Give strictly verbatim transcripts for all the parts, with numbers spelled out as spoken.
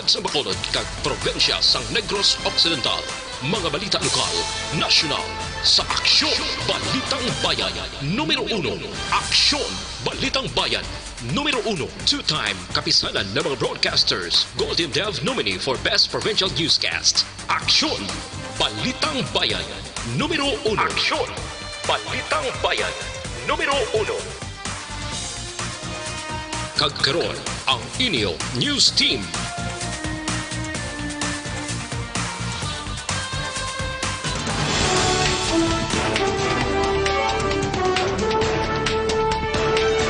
Sa Bacolod kag probinsya sang Negros Occidental, mga balita lokal, nasyonal, sa Aksyon Balitang Bayan, numero uno. Aksyon Balitang Bayan, numero uno. Two-time kapisanan ng mga broadcasters, Golden Dove nominee for Best Provincial Newscast. Aksyon Balitang Bayan, numero uno. Aksyon Balitang Bayan, numero uno. Kag karon, ang inyo news team.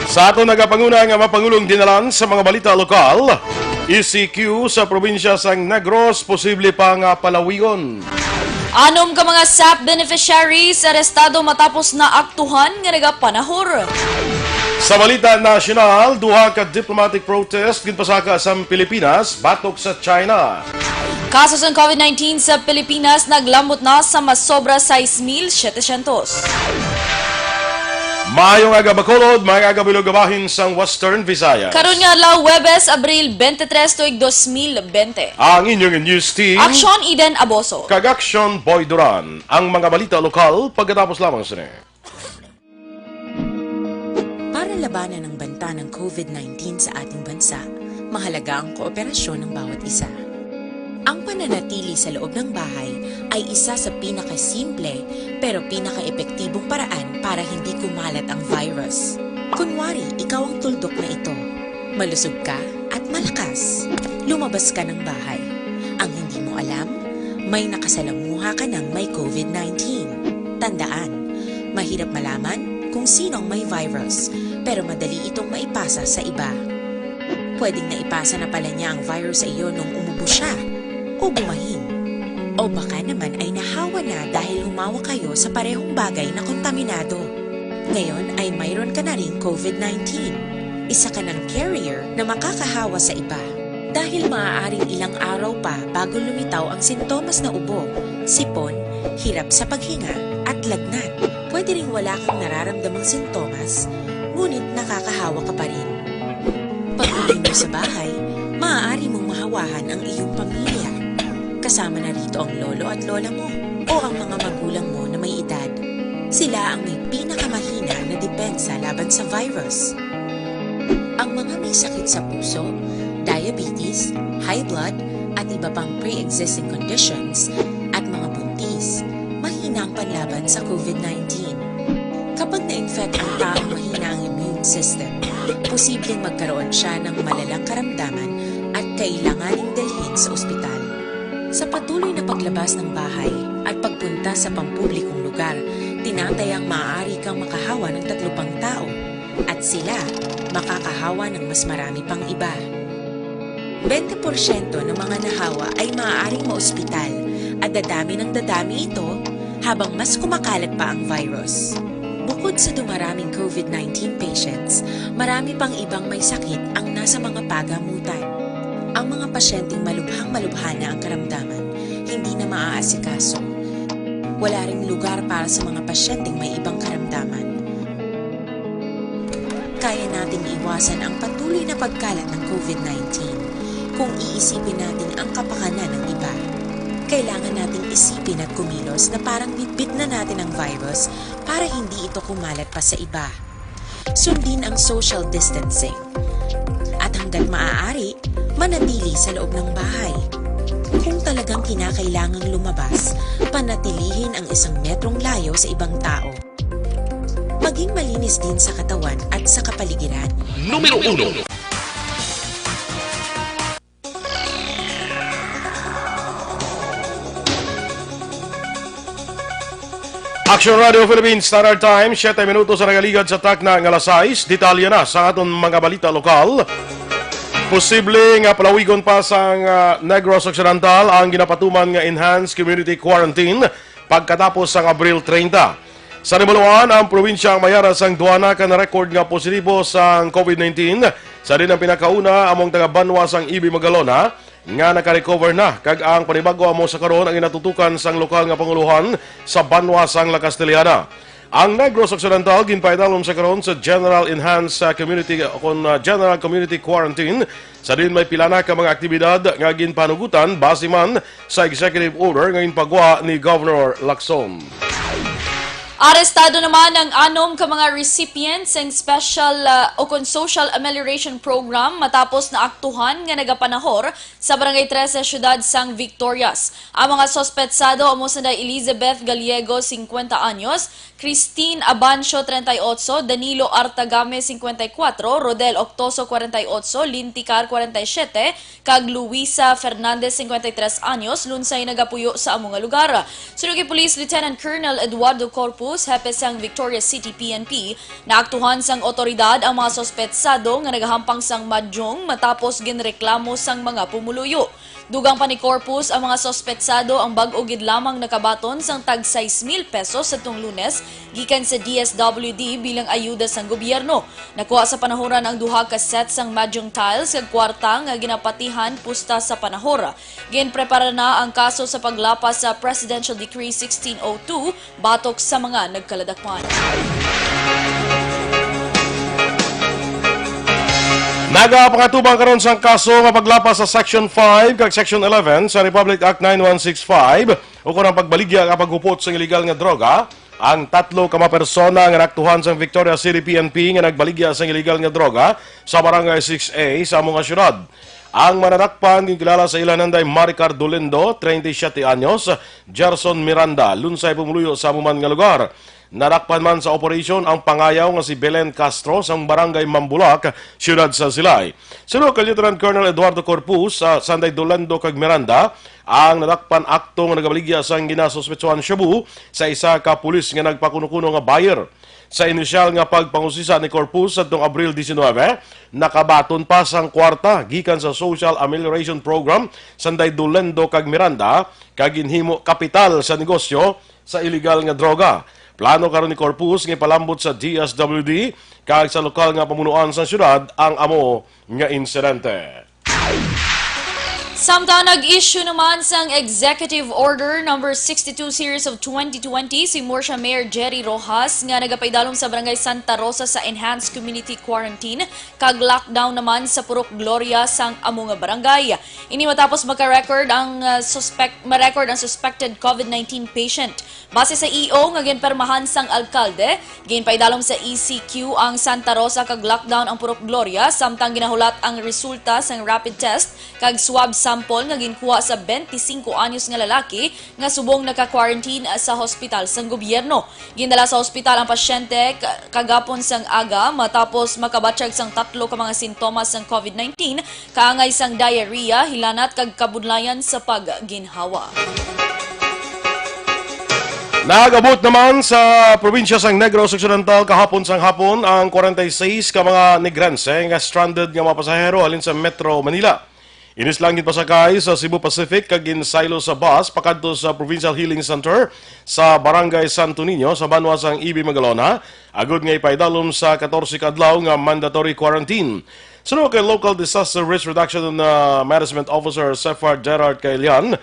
Sa aton nagapanguna nga mapangulong dinalan sa mga balita lokal, E C Q sa probinsya sang Negros posible pa nga palawigon. Anom ka mga SAP beneficiaries arestado matapos na aktuhan nga nagapanahor. Sa balita nasyonal, duha ka diplomatic protest ginpasaka sa Pilipinas batok sa China. Kaso sang COVID nineteen sa Pilipinas naglambot na sa mas sobra sais mil setecientos. Maayong aga, Bacolod, maayong aga, Bilog, bahin sang Western Visayas. Karon nga adlaw, Huwebes, Abril twenty-three, tuig dos mil bente. Ang inyong news team, Aksyon Eden Aboso. Kag Aksyon Boy Duran. Ang mga balita lokal pagkatapos lamang sini. Para labanan ang banta ng COVID nineteen sa ating bansa, mahalaga ang kooperasyon ng bawat isa. Ang pananatili sa loob ng bahay ay isa sa pinakasimple pero pinakaepektibong paraan para hindi kumalat ang virus. Kunwari, ikaw ang tuldok na ito. Malusog ka at malakas. Lumabas ka ng bahay. Ang hindi mo alam, may nakasalamuha ka ng may COVID nineteen. Tandaan, mahirap malaman kung sino ang may virus, pero madali itong maipasa sa iba. Pwedeng naipasa na pala niya ang virus sa iyo nung umubo siya o bumahin. O baka naman ay nahawa na dahil humawa kayo sa parehong bagay na kontaminado. Ngayon ay mayroon ka na ring COVID nineteen. Isa ka ng carrier na makakahawa sa iba. Dahil maaaring ilang araw pa bago lumitaw ang sintomas na ubo, sipon, hirap sa paghinga, at lagnat. Pwede ring wala kang nararamdamang sintomas, ngunit nakakahawa ka pa rin. Pag-uwi mo sa bahay, maaari mong mahawahan ang iyong pamilya. Kasama na rito ang lolo at lola mo o ang mga magulang mo na may edad. Sila ang may pinakamahina na depensa laban sa virus. Ang mga may sakit sa puso, diabetes, high blood, at iba pang pre-existing conditions, at mga buntis, mahina ang panlaban sa COVID nineteen. Kapag na-infect ang taong mahina ang immune system, posibleng magkaroon siya ng malalang karamdaman at kailanganing dalhin sa ospital. Sa patuloy na paglabas ng bahay at pagpunta sa pampublikong lugar, tinatayang maaari kang makahawa ng tatlo pang tao at sila makakahawa ng mas marami pang iba. Bente porsyento ng mga nahawa ay maaaring maospital at dadami ng dadami ito habang mas kumakalat pa ang virus. Bukod sa dumaraming COVID nineteen patients, marami pang ibang may sakit ang nasa mga pagamutan. Ang mga pasyenteng malubhang-malubha na ang karamdaman, hindi na maaasikaso. Wala ring lugar para sa mga pasyenteng may ibang karamdaman. Kaya nating iwasan ang patuloy na pagkalat ng COVID nineteen kung iisipin natin ang kapakanan ng iba. Kailangan nating isipin at kumilos na parang bitbit na natin ang virus para hindi ito kumalat pa sa iba. Sundin ang social distancing. At hanggat maaari, manatili sa loob ng bahay. Kung talagang kinakailangang lumabas, panatilihin ang isang metrong layo sa ibang tao. Maging malinis din sa katawan at sa kapaligiran. Numero uno. Action Radio Philippines Standard Time, siyete minutos ang nagaligad sa takna nga alas sais. Detalye na sa aton mga balita lokal. Posible nga palawigon pa sang, ah, Negros Occidental ang ginapatuman nga enhanced community quarantine pagkatapos sang Abril treinta. Sa Rimbaluan, ang probinsya ang may ara sang duha na ka na-record nga positibo sang COVID nineteen. Sa din ang pinakauna among taga-banwa sang E B Magalona nga naka-recover na, kag ang panibag-o amo sa karon ang ginatutukan sang lokal nga pangulohan sa banwa sang La Castellana. Ang Negros Occidental ginpaidalom sa karon sa General Enhanced, uh, Community, uh, kon, uh, General Community Quarantine, sa diin may pila na ka mga aktibidad nga ginpanugutan base man sa executive order nga ginpagwa ni Governor Lacson. Arestado naman ang anom ka mga recipients sang special, uh, o kon social amelioration program matapos naaktuhan nga nagapanahor sa Barangay Trese, Siyudad sang Victorias. Ang mga suspetsado amo sanday Elizabeth Gallego, singkwenta anyos, Christine Abancio, treinta y ocho, Danilo Artagame, cincuenta y cuatro, Rodel Octoso, cuarenta y ocho, Linticar, cuarenta y siete, kag Luisa Fernandez, cincuenta y tres anyos, lunsay nagapuyo sa amo nga lugar. Suno kay Police Lieutenant Colonel Eduardo Corpus, hepe sang Victorias City P N P, naaktuhan sang otoridad ang mga suspetsado nga nagahampang sang madyong matapos ginreklamo sang mga pumuluyo. Dugang pa ni Corpus, ang mga suspetsado ang bag-o gid lamang nakabaton sang tag sais mil pesos sadtong Lunes gikan sa D S W D bilang ayuda sang gobyerno. Nakuha sa panahoran ang duha ka set sang madyong tiles kag kwarta nga ginapatihan pusta sa panahor. Ginprepara na ang kaso sa paglapas sa Presidential Decree sixteen oh two batok sa mga nagkaladakpan. Nagapangatubang karon sang kaso nga paglapas sa Section five kag Section eleven sa Republic Act nine one six five, ukon ang pagbaligya nga paghupot sa illegal nga droga. Ang tatlo ka mga persona nga naaktuhan sang Victoria City P N P nga nagbaligya sang illegal nga droga sa Barangay six A sa amo nga syudad. Ang manadakpan ginkilala sa ila nanday Maricar Dolindo, treinta y siete anyos, Gerson Miranda, lunsay pumuluyo sa amo man nga lugar. Nadakpan man sa operasyon ang pangayaw nga si Belen Castro sang Barangay Mambulak, siyudad sa Silay. Suno kay Lieutenant Colonel Eduardo Corpus, sa sanday Dolindo kag Miranda, ang nadakpan akto nga nagabaligya sang ginasuspetsuhan shabu sa isa ka pulis nga nagpakuno-kuno nga buyer. Sa inisyal nga pagpangusisa ni Corpus sadtong Abril diecinuebe, nakabaton pa sang kwarta gikan sa Social Amelioration Program sanday Dolindo kag Miranda, kag ginhimo kapital sa negosyo sa iligal nga droga. Plano karon ni Corpus nga ipalambot sa D S W D kag sa lokal nga pamunuan sa syudad ang amo nga insidente. Samtang nag-issue naman sang Executive Order number sixty-two series of twenty twenty si Murcia Mayor Jerry Rojas nga nagapaidalom sa Barangay Santa Rosa sa Enhanced Community Quarantine kag lockdown naman sa Purok Gloria sang amo nga barangay. Ini matapos maka-record ang, uh, suspect, ma-record ang suspected COVID nineteen patient. Base sa E O nga ginpermahan sang alkalde, ginpaidalom sa E C Q ang Santa Rosa kag lockdown ang Purok Gloria, samtang ginahulat ang resulta sang rapid test kag swab sample nga ginkuha sa twenty-five anyos nga lalaki nga subong naka-quarantine sa hospital sang gobyerno. Gindala sa hospital ang pasyente ka-, kagapon sang aga matapos makabatyag sang tatlo ka mga sintomas sang COVID nineteen, kaangay sang diarrhea, hilanat kag kabudlayan sa pagginhawa. Nag-abot naman sa probinsya sang Negros Occidental kahapon sang hapon ang forty-six ka mga Negrense nga stranded nga mga pasahero halin sa Metro Manila. Ini sila ang ginpasakay sa Cebu Pacific kag ginsaylo sa bus pakadto sa Provincial Healing Center sa Barangay Santo Niño sa banwa sang E B Magalona, agud nga ipaidalom sa katorse ka adlaw nga mandatory quarantine. Suno kay Local Disaster Risk Reduction, uh, Management Officer Sefard Gerard Caelian,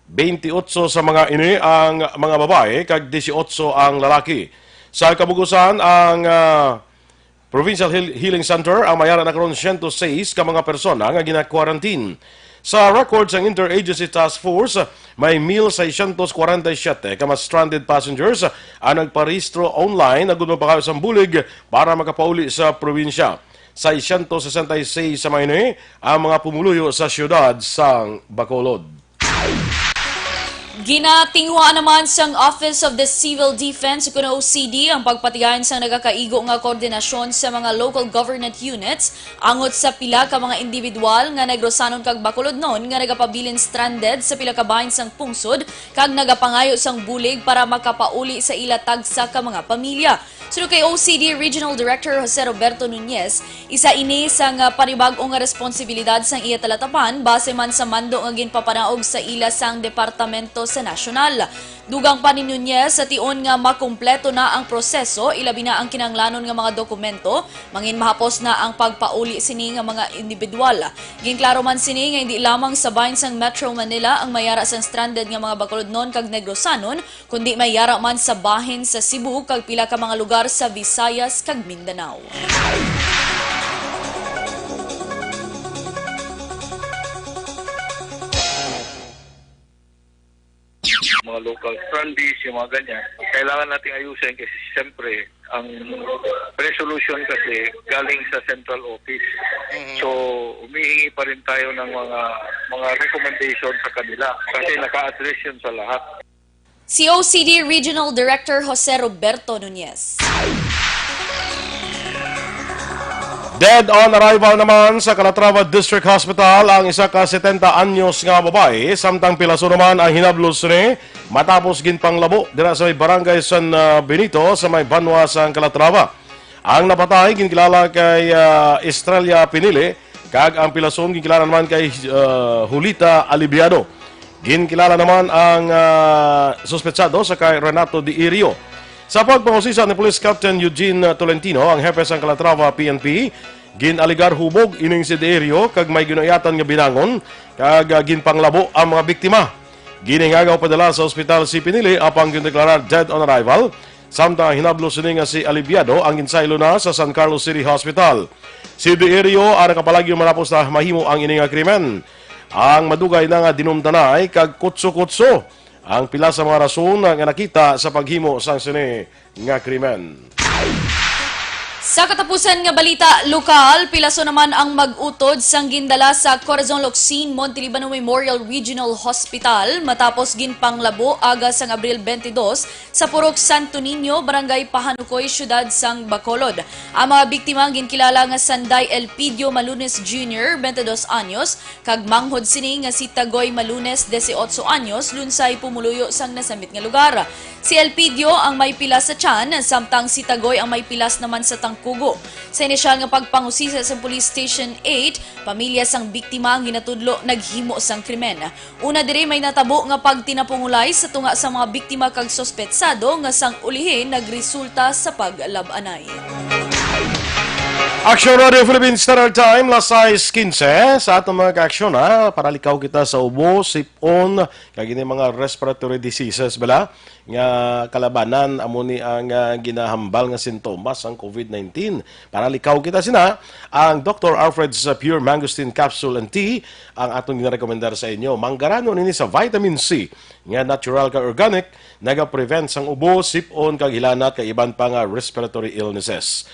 twenty-eight sa mga ini ang mga babayi kag dieciocho ang lalaki. Sa kabugusan, ang, ah, Provincial Heal-, Healing Center ang may ara na karon siyento sais ka mga persona nga gina-quarantine. Sa record sang Interagency Task Force, may mil seiscientos cuarenta y siete ka mga stranded passengers ang nagparehistro online agud magpangayo sang bulig para makapauli sa probinsya. Seiscientos sesenta y seis sa mga ini ang mga pumuluyo sa siyudad sang Bacolod. Ginatinguhaan naman sang Office of the Civil Defense, kuno O C D, ang pagpatigayon sang nagakaigo nga koordinasyon sa mga local government units angot sa pila ka mga individual nga Negrosanon kag Bacolodnon nga nagapabilin stranded sa pila ka bahin sang pungsod kag nagapangayo sang bulig para makapauli sa ila tagsa ka mga pamilya. Suno kay O C D Regional Director Jose Roberto Nunez, isa ini sang, ah, panibag-o nga responsibilidad sang iya talatapan base man sa mando nga ginpapanaog sa ila sang departamento sa nasyonal. Dugang pa ni Nunez sa tion nga makumpleto na ang proseso, ilabi na ang kinahanglanon nga mga dokumento, mangin mahapos na ang pagpauli sini nga mga individual. Ginklaro man sini nga hindi lamang sa bahin sang Metro Manila ang may ara sang stranded nga mga Bacolodnon kag Negrosanon, kundi may ara man sa bahin sa Cebu kag pila ka mga lugar sa Visayas kag Mindanao. Mga local strandees, yung mga ganyan. Kailangan nating ayusin kasi siyempre ang resolution kasi galing sa central office. Mhm. So, humihingi pa rin tayo ng mga mga recommendation sa kanila kasi naka-address yun sa lahat. C O C D Regional Director Jose Roberto Nunez. Dead on arrival naman sa Calatrava District Hospital ang isa ka setenta anyos nga babayi, samtang pilaso naman ang hinablos ni matapos ginpanglabo dira sa may barangay San ah, Benito sa may banwa sang Calatrava. Ang napatay ginkilala kay ah, Estrella Pinili kag ang pilason ginkilala naman kay ah, Julita Alibiado. Ginkilala naman ang ah, suspetsado sa kay Renato Diirio. Sa pagpangusisa ni Police Captain Eugene Tolentino, ang hepe sang Calatrava P N P, ginaligar hubog ining si Diirio kag may ginuayatan nga binangon kag ah, ginpanglabo ang mga biktima. Ginhingagaw padala sa ospital si Pinili apang gindeklarar dead on arrival, samtang ang hinablos sini nga si Alibiado ang ginsaylo na sa San Carlos City Hospital. Si Diirio ang nakapalagyo matapos na mahimo ang ini nga krimen. Ang madugay na nga dinumtanay kag kutso-kutso ang pila sa mga rason nga nakita sa paghimo sang sini nga krimen. Sa katapusan nga balita lokal, pilaso naman ang mag-utod sang gindala sa Corazon Locsin Montelibano Memorial Regional Hospital matapos ginpanglabo aga sang Abril twenty-two sa Purok Santo Niño, Barangay Pahanukoy, Siyudad sang Bacolod. Ang mga biktima ginkilala nga Sanday Elpidio Malunes Junior, twenty-two anyos, kag manghod sini nga si Tagoy Malunes, dieciocho anyos, lunsay pumuluyo sang nasambit nga lugar. Si Elpidio ang may pilas sa tiyan, samtang si Tagoy ang may pilas naman sa tangkugo. Sa inisyal nga pagpangusisa sa Police Station eight, pamilya sang biktima ang ginatudlo naghimo sang krimen. Una diri may natabo nga pagtinapungulay sa tunga sa mga biktima kag suspetsado nga sang ulihi nagresulta sa paglab-anay. Action Radio Philippine Standard Time, las sais quince. Sa aton mga kaaksyon, ha, para likaw kita sa ubo, sip-on, kag ini mga respiratory diseases, bala, nga kalabanan, amo ni ang ah, ginahambal nga sintomas sang COVID nineteen. Para likaw kita sina, ang Doctor Alfred's Pure Mangosteen Capsule and Tea ang aton ginarekomendar sa inyo. Manggaranon ini sa vitamin C nga natural kag organic, nagaprevent sang ubo, sip-on kag hilanat kag iban pa nga respiratory illnesses.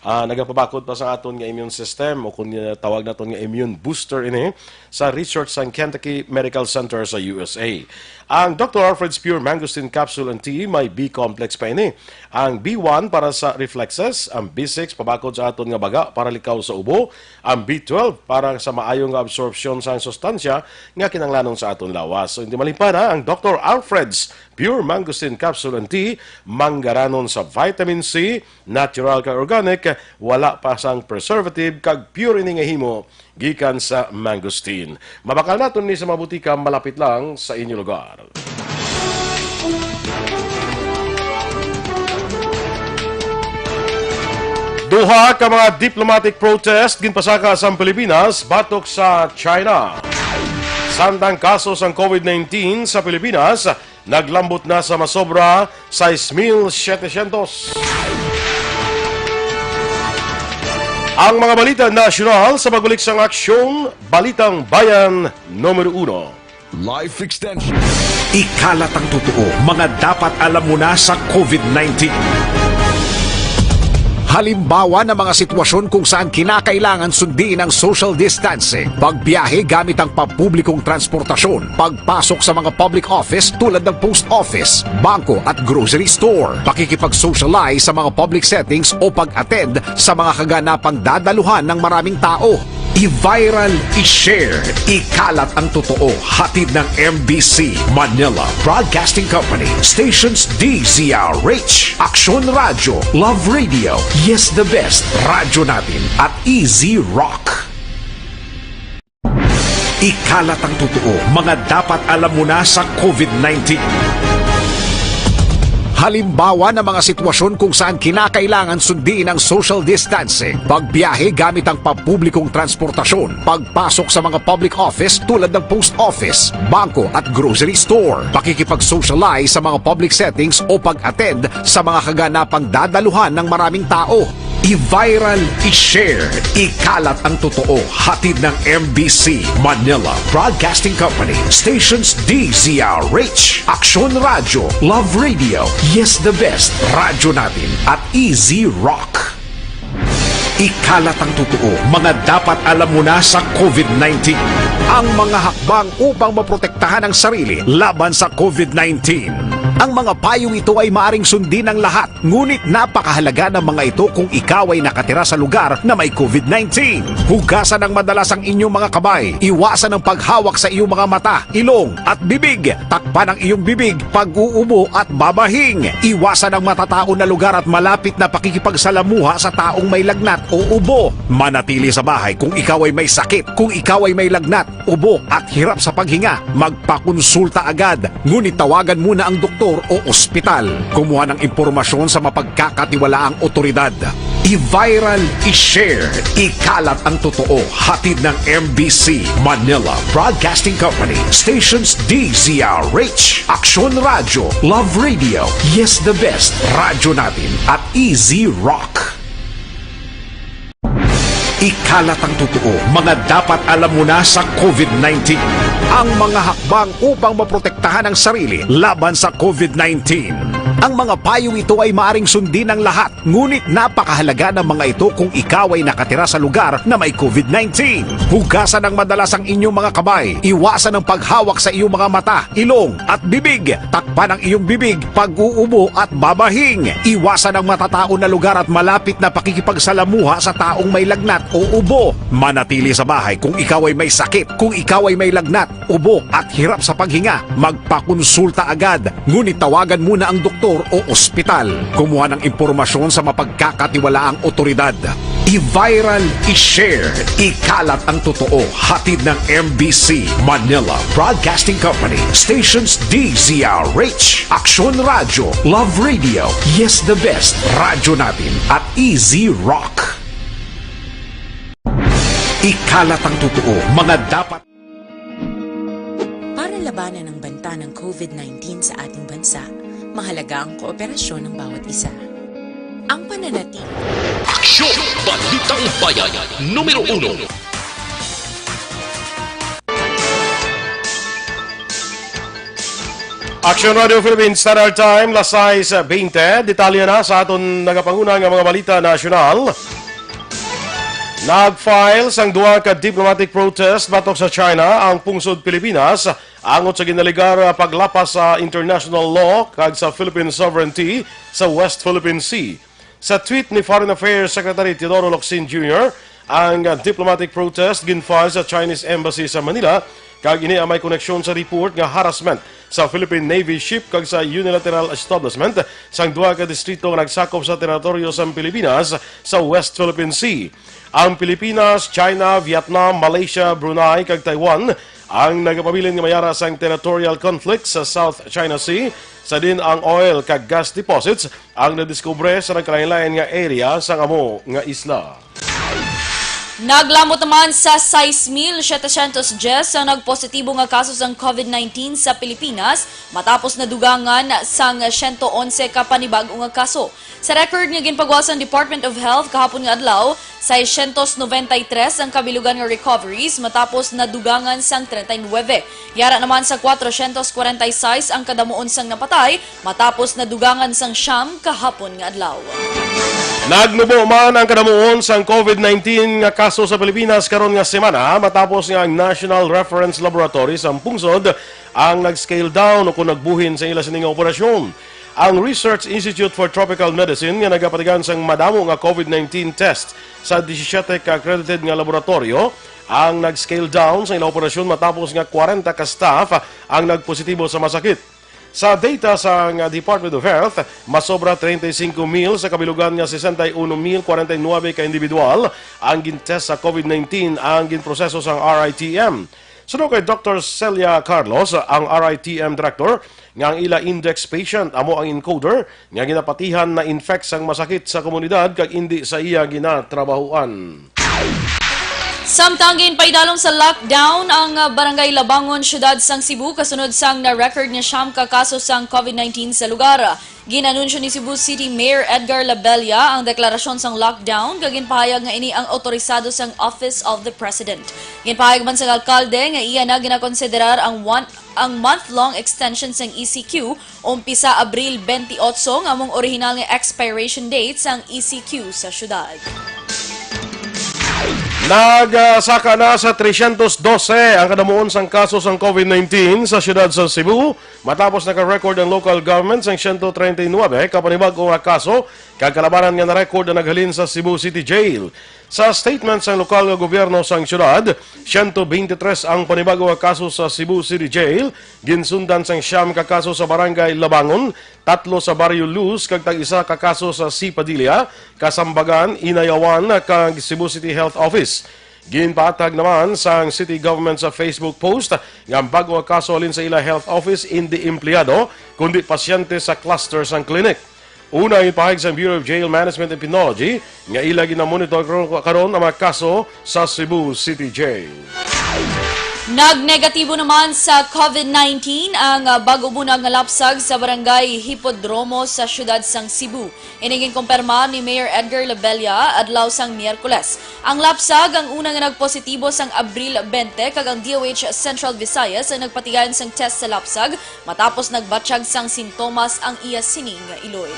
Ah, nagapabakod pa sa aton nga immune system o kung ah, tawag naton nga immune booster ini sa research sang Kentucky Medical Center sa U S A. Ang Doctor Alfred's Pure Mangosteen Capsule and Tea may B complex pa ini. Ang B one para sa reflexes, ang B six pabakod sa aton nga baga para likaw sa ubo, ang B twelve para sa maayo nga absorpsyon sang sustansya nga kinahanglanon sa aton lawas. So, hindi malimpana ang Doctor Alfred's Pure Mangosteen Capsule and Tea, manggaranon sa vitamin C, natural kag organic, wala pa sang preservative kag pure ini nga himo gikan sa mangosteen. Mabakal naton ni sa mga butika malapit lang sa inyo lugar. Duha ka mga diplomatic protest ginpasaka sa Pilipinas batok sa China. Samtang kaso sang COVID nineteen sa Pilipinas naglambot na sa masobra sais mil setecientos. Ang mga balita nasyonal sa pagbalik sang aksyon, Balitang Bayan numero uno. Life Extension. Ikalat ang totoo, mga dapat alam mo na sa COVID nineteen. Halimbawa ng mga sitwasyon kung saan kinakailangan sundin ang social distancing, pagbiyahe gamit ang pampublikong transportasyon, pagpasok sa mga public office tulad ng post office, bangko at grocery store, pakikipag-socialize sa mga public settings o pag-attend sa mga kaganapang dadaluhan ng maraming tao. I-viral, i-share, ikalat ang totoo. Hatid ng M B C Manila Broadcasting Company, Stations D Z R H, Aksyon Radyo, Love Radio, Yes the Best, Radyo Natin, at Easy Rock. Ikalat ang totoo, mga dapat alam mo na sa COVID nineteen. Halimbawa ng mga sitwasyon kung saan kinakailangan sundin ang social distancing, pagbiyahe gamit ang pampublikong transportasyon, pagpasok sa mga public office tulad ng post office, bangko at grocery store, pakikipag-socialize sa mga public settings o pag-attend sa mga kaganapang dadaluhan ng maraming tao. I-viral, i-share, ikalat ang totoo. Hatid ng M B C Manila Broadcasting Company, stations D Z R H, Aksyon Radyo, Love Radio, Yes the Best, Radyo Natin, at Easy Rock. Ikalat ang totoo, mga dapat alam mo na sa COVID nineteen. Ang mga hakbang upang maprotektahan ang sarili laban sa COVID nineteen. Ang mga payo ito ay maaring sundin ng lahat, ngunit napakahalaga ng mga ito kung ikaw ay nakatira sa lugar na may COVID nineteen. Hugasan ng madalas ang inyong mga kamay. Iwasan ang paghawak sa iyong mga mata, ilong, at bibig. Takpan ang iyong bibig pag-uubo at babahing. Iwasan ang matataon na lugar at malapit na pakikipagsalamuha sa taong may lagnat o ubo. Manatili sa bahay kung ikaw ay may sakit, kung ikaw ay may lagnat, ubo, at hirap sa paghinga. Magpakonsulta agad, ngunit tawagan muna ang doktor o ospital. Kumuha ng impormasyon sa mapagkakatiwalaang otoridad. I-viral, i-share, ikalat ang totoo. Hatid ng M B C Manila Broadcasting Company, stations D Z R H, Aksyon Radyo, Love Radio, Yes the Best, Radyo Natin, at Easy Rock. Ikalat ang totoo, mga dapat alam mo na sa COVID nineteen. Ang mga hakbang upang maprotektahan ang sarili laban sa COVID nineteen. Ang mga payo ito ay maaring sundin ng lahat, ngunit napakahalaga ng mga ito kung ikaw ay nakatira sa lugar na may COVID nineteen. Hugasan ng madalas ang inyong mga kamay. Iwasan ang paghawak sa iyong mga mata, ilong, at bibig. Takpan ang iyong bibig pag-uubo at babahing. Iwasan ang matataon na lugar at malapit na pakikipagsalamuha sa taong may lagnat o ubo. Manatili sa bahay kung ikaw ay may sakit, kung ikaw ay may lagnat, ubo, at hirap sa paghinga. Magpakonsulta agad, ngunit tawagan muna ang doktor o ospital. Kumuha ng impormasyon sa mapagkakatiwalaang otoridad. I-viral, i-share, ikalat ang totoo. Hatid ng M B C Manila Broadcasting Company, stations D Z R H, Aksyon Radyo, Love Radio, Yes the Best, Radyo Natin, at Easy Rock. Ikalat ang totoo, mga dapat Para labanan ang banta ng COVID nineteen sa ating bansa, mahalaga ang kooperasyon ng bawat isa. Ang pananatili Aksyon! Balitang Bayan, numero uno. Action Radio Philippines Standard Time, las sais bente. Detalye na sa aton nagapanguna nga mga balita nasyonal. Nag-file sang duha ka diplomatic protest batok sa China ang pungsod Pilipinas, angot sa ginalegar nga paglapas sa international law kag sa Philippine sovereignty sa West Philippine Sea. Sa tweet ni Foreign Affairs Secretary Teodoro Locsin Junior, ang diplomatic protest gin-file sa Chinese Embassy sa Manila, kag ini ang may koneksyon sa report nga harassment sa Philippine Navy ship kag sa unilateral establishment sang duha ka distrito nga nagsakop sa teritoryo sang Pilipinas sa West Philippine Sea. Ang Pilipinas, China, Vietnam, Malaysia, Brunei, kag Taiwan ang nagapabilin nga mayara sang territorial conflict sa South China Sea, sa diin ang oil kag gas deposits ang nadiskubre sa nagkalainlain nga area sang amo nga isla. Naglamot naman sa sais mil setecientos diyes ang nagpositibo nga kaso sang COVID nineteen sa Pilipinas, matapos nadugangan sang siyento onse ka panibag-o nga kaso. Sa record nga ginpagawas sang Department of Health kahapon nga adlaw, seiscientos noventa y tres ang kabilugan nga recoveries matapos nadugangan sang treinta y nuebe. Yara naman sa cuatrocientos cuarenta y seis ang kadamuon sang napatay matapos nadugangan sang siyam kahapon nga adlaw. Nagnubo man ang kadamuon sang COVID nineteen nga kaso sa Pilipinas karon nga semana, matapos nga ang National Reference Laboratory sang pungsod ang nag-scale down o kon nagbuhin sa ila sini nga operasyon. Ang Research Institute for Tropical Medicine, nga nagapatigan sang madamo nga COVID nineteen test sa disisiete ka accredited nga laboratoryo, ang nag-scale down sa ila operasyon matapos nga kwarenta ka staff ang nagpositibo sa masakit. Sa data sa nga Department of Health, masobra treinta y cinco mil sa kabilugan nga sesenta y uno mil cuarenta y nuebe ka individual ang gin-test sa COVID nineteen ang ginproseso sang R I T M. Suno kay Doktor Celia Carlos, ang R I T M Director, nga ang ila index patient amo ang encoder nga ginapatihan na infect sang masakit sa komunidad kag indi sa iya ginatrabahuan. Samtang ginpaidalom sa lockdown ang, ah, Barangay Labangon, Siyudad sang Cebu, kasunod sang na-record nga siyam ka kaso sang COVID nineteen sa lugar. Gin-anunsyo ni Cebu City Mayor Edgar Labella ang deklarasyon sang lockdown, kag ginpahayag nga ini ang autorisado sang Office of the President. Ginpahayag man sang alkalde nga iya na ginakonsiderar ang one, ang month-long extension sang E C Q, umpisa Abril twenty-eight, nga among orihinal nga expiration date sang E C Q sa siyudad. Nagsaka na sa tresyentos dose ang kadamuon sang kaso sang COVID nineteen sa siyudad sa Cebu, matapos naka-record ang local government sang siyento treinta y nuebe ka panibag-o nga kaso, kag kalabanan nga na-record ang naghalin sa Cebu City Jail. Sa statement sang lokal nga gobyerno sang siyudad, siyento beintitres ang panibag-o nga kaso sa Cebu City Jail, ginsundan sang siyam ka kaso sa Barangay Labangon, tatlo sa Barrio Luz, kag tag-isa ka kaso sa C. Padilla, Kasambagan, Inayawan, kag Cebu City Health Office. Ginpatag naman sang city government sa Facebook post nga ang bag-o nga kaso halin sa ila health office indi empleyado, kundi pasyente sa cluster sang clinic. Una, ginpahayag sang Bureau of Jail Management and Penology nga ila ginamonitor karon, karon ang mga kaso sa Cebu City Jail. Nagnegatibo naman sa COVID nineteen ang, ah, bag-o bunag nga lapsag sa Barangay Hipodromo sa siyudad sang Cebu. Ini ginkumpirma ni Mayor Edgar Labella adlaw sang Miyerkules. Ang lapsag ang una nga nagpositibo sang Abril twenty, kag ang D O H Central Visayas ang nagpatigayon sang test sa lapsag matapos nagbatyag sang sintomas ang iya sini nga iloy.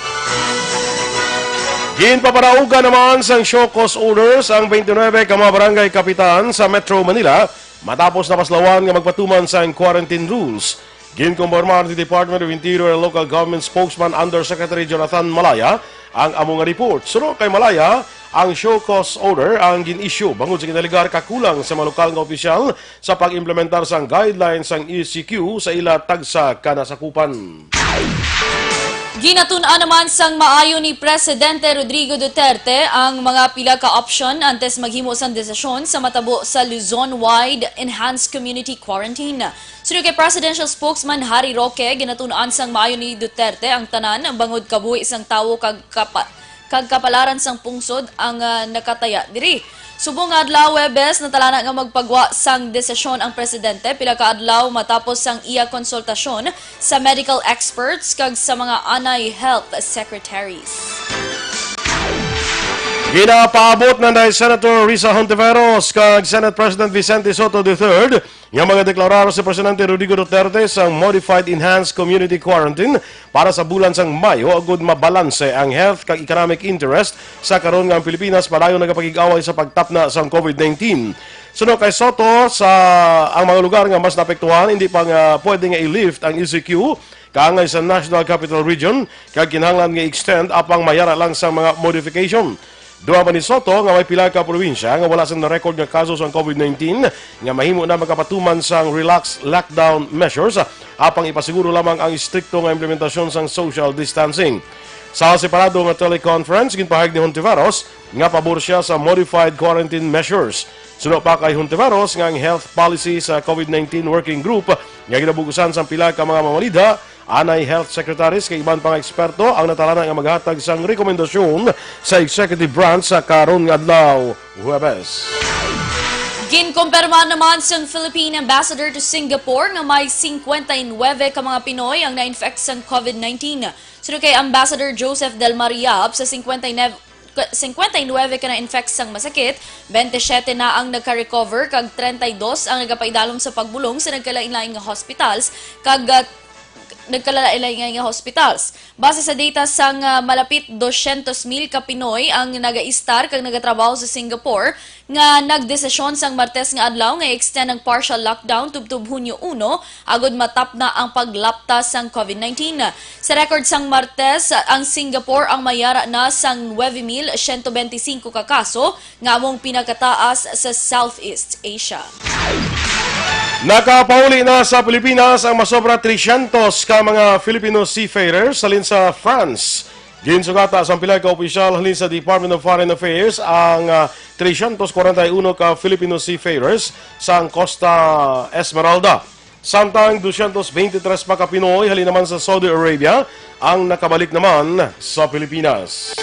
Ginpaparaugan naman sang show cause orders ang twenty-nine ka mga barangay kapitan sa Metro Manila matapos napaslawan nga magpatuman sang quarantine rules. Ginkumpirmar ni Department of Interior and Local Government Spokesman Undersecretary Jonathan Malaya ang amo nga report. Suno kay Malaya, ang show cause order ang gin-issue bangod sa ginalegar kakulang sa mga lokal nga opisyal sa pag-implementar sang guidelines sang E C Q sa ila tagsa ka nasakupan. Ginatun-an naman sang maayo ni Presidente Rodrigo Duterte ang mga pila ka option antes maghimo sang desisyon sa matabo sa Luzon-wide Enhanced Community Quarantine. Suno kay Presidential Spokesman Harry Roque, ginatun-an sang maayo ni Duterte ang tanan bangod kabuhi sang tawo kag kapa-, kag kapalaran sang pungsod ang, ah, nakataya diri. Subong nga adlaw, Huwebes, natalana nga magpagwa sang desisyon ang presidente pila ka adlaw matapos sang iya konsultasyon sa medical experts kag sa mga anay health secretaries. Ginapaabot na ni Senator Risa Hontiveros kag Senate President Vicente Sotto the third nga magadeklarar si Presidente Rodrigo Duterte sang Modified Enhanced Community Quarantine para sa bulan sang Mayo, agud mabalanse ang health kag economic interest sa karon nga ang Pilipinas padayon nagapakig-away sa pagtapna sang COVID nineteen. Suno kay Sotto, sa ang mga lugar nga mas naapektuhan, hindi pa nga pwede nga i-lift ang E C Q kaangay sa National Capital Region, kag kinahanglan nga i-extend apang mayara lang sa mga modification. Duha man ni Sotto nga may pila ka probinsya nga wala sang na-record nga kaso sang COVID nineteen nga mahimo na magapatuman sang relaxed lockdown measures, apang ipasiguro lamang ang istrikto nga implementasyon sang social distancing. Sa separado nga teleconference, ginpahayag ni Hontiveros nga pabor siya sa modified quarantine measures. Suno pa kay Hontiveros nga ang health policy sa COVID nineteen working group nga ginabugusan sang pila ka mga mamalidha, anay health secretaries kag iban pa nga eksperto ang natalana nga maghatag sang rekomendasyon sa executive branch sa karon nga adlaw, Huwebes. Ginkumpirma naman sang Philippine Ambassador to Singapore nga may singkwenta y nuebe ka mga Pinoy ang na-infect sang COVID nineteen. Suno kay Ambassador Joseph Del Mar Yap, sa singkwenta y nuebe, singkwenta y nuebe ka na-infect sang masakit, twenty-seven na ang nagka-recover, kag treinta y dos ang nagapaidalom sa pagbulong sa nagkalain-lain nga hospitals, kag, ah, nagkalain-lain nga hospitals. Base sa data sang, ah, malapit dosyentos mil ka Pinoy ang nagaistar kag nagatrabaho sa Singapore, nga nagdesisyon sang Martes nga adlaw nga i-extend ang partial lockdown tubtob Hunyo uno, agud matapna ang paglapta sang COVID nineteen. Sa record sang Martes, ang Singapore ang mayara na sang nuebe mil siyento benti singko ka kaso, nga among pinakataas sa Southeast Asia. Nakapauli na sa Pilipinas ang masobra tresyentos ka mga Filipino seafarers halin sa France. Ginsugata sang pila ka opisyal halin sa Department of Foreign Affairs ang, ah, trescientos cuarenta y uno ka Filipino seafarers sang Costa Esmeralda. Samtang doscientos veintitrés pa ka Pinoy halin naman sa Saudi Arabia ang nakabalik naman sa Pilipinas.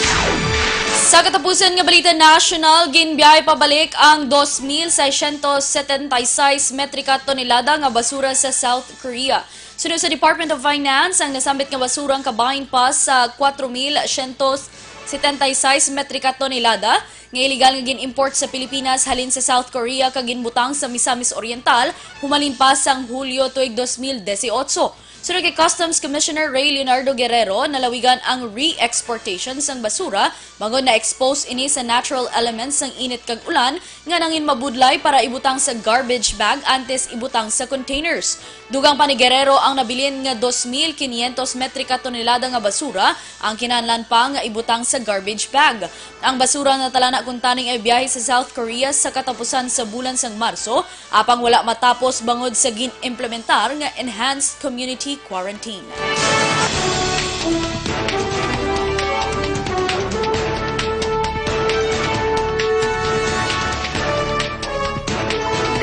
Sa katapusan nga balita nasyonal, ginbiyahe pabalik ang dos mil seiscientos setenta y seis metrika tonelada nga basura sa South Korea. Suno sa Department of Finance, ang nasambit nga basura ang kabahin pa sa kwatro mil siyento setenta y seis metrika tonelada nga iligal nga gin-import sa Pilipinas halin sa South Korea kag ginbutang sa Misamis Oriental humalin pa sang Hulyo tuig dos mil dieciocho. Suno kay Customs Commissioner Ray Leonardo Guerrero, nalawigan ang re-exportation sang basura bangod na-expose ini sa natural elements sang init kag ulan nga nangin mabudlay para ibutang sa garbage bag antes ibutang sa containers. Dugang pa ni Guerrero, ang nabilin nga dos mil quinientos metrika tonelada nga basura ang kinahanglan pa nga ibutang sa garbage bag. Ang basura natalana kuntani nga ibiyahe sa South Korea sa katapusan sa bulan sang Marso, apang wala matapos bangod sa gin-implementar nga enhanced community quarantine.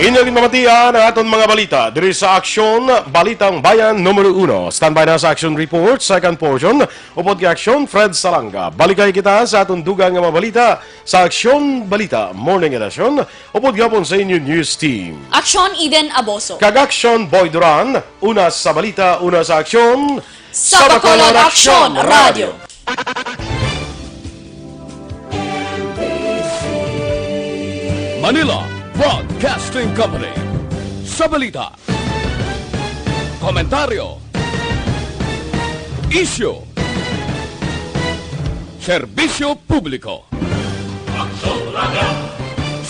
Inyo ginpamatian ang aton mga balita diri sa Aksyon, Balitang Bayan Numero Uno. Standby na sa Aksyon Report, second portion. Upod kay Aksyon, Fred Salanga. Balikay kita sa aton dugang nga mga balita sa Aksyon Balita Morning Edition. Upod gihapon sa inyo news team. Aksyon, Eden Aboso. Kag Aksyon, Boy Duran. Una sa balita, una sa aksyon. Sa Bacolod Aksyon Radio. Manila Broadcasting Company. Sa balita, komentaryo, isyu, serbisyo publiko. Aksyon Radio.